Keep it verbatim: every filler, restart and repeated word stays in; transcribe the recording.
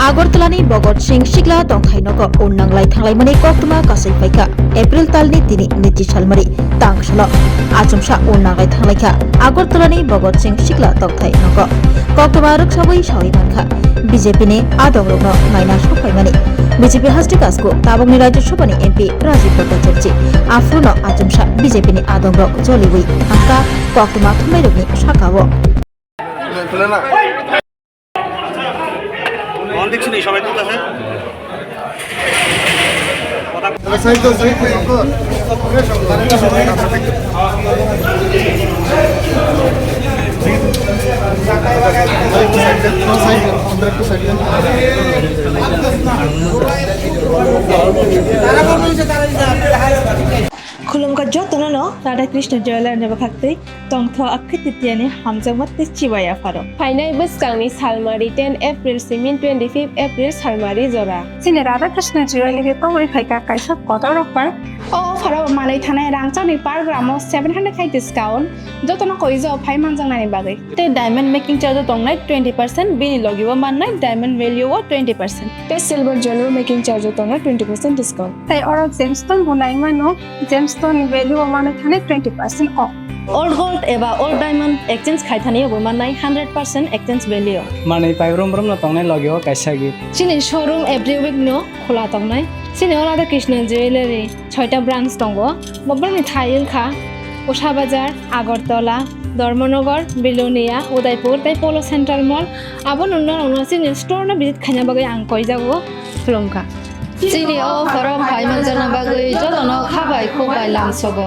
Agartala ni Bhagat Singh Sikla tongthai nogo unnanglai thanglaimani koktwma kasui phaikha April talni tini niti salmari tangsalo. Achomsa unnanglai thanglaikha Agartala ni Bhagat Singh Sikla tongthai nogo. Koktwma rwksawi sawi mankha B J P ni adongrokno naina sokphaimani. B J P hasti kasku tabukni Rajya Sabha ni M P Rajiv Bhattacharjee. Aphuru no achomsa B J P ni adongrok joliwi thangkha koktwma thumnairokni sakao. অনেক কিছু নেই, সবাই তুলতেছে। Khulumkha jotono no Radha Krishna Jewellery ni bwkhaktwi tongtho Akshaya Tritiya ni hamjakma tei chibai yapharo. Phainai bwskangni salmari ten April simi twenty fifth April salmari jora. Chini Radha Krishna Jewellery tongwi phaikha kaisa kotor offer. O offer o manwi thanai rangchakni per gram o seven hundred khai discount. Jotono koi jo phai manjaknani bagwi. Tei diamond making charge o tongnai twenty percent, bini logi o mannai diamond value o twenty percent. Tei silver jewelry making charge o tongnai twenty percent discount. Tei oro gemstone bo nai mano, gemstone ni value o manwi thani twenty percent off. Old gold eba old diamond exchange khai thani bo mannai hundred percent exchange value. Manwi pai brum brum no tongnai logi o kaisa gift. Chini showroom every week no khula tongnai. Chini o Radha Krishna Jewellery. Soita branch tongo. Bobrokni thai wngkha Usha Bazar, Agartala, Dharmanagar, Belonia, Udaipur tei Polo Central Mall. Abo nungno rokno chini store no visit khaina bagwi ang koijago khulumkha. Chini o offer o phai manjakna bagwi jotono kha bai khuk bai lamsogo.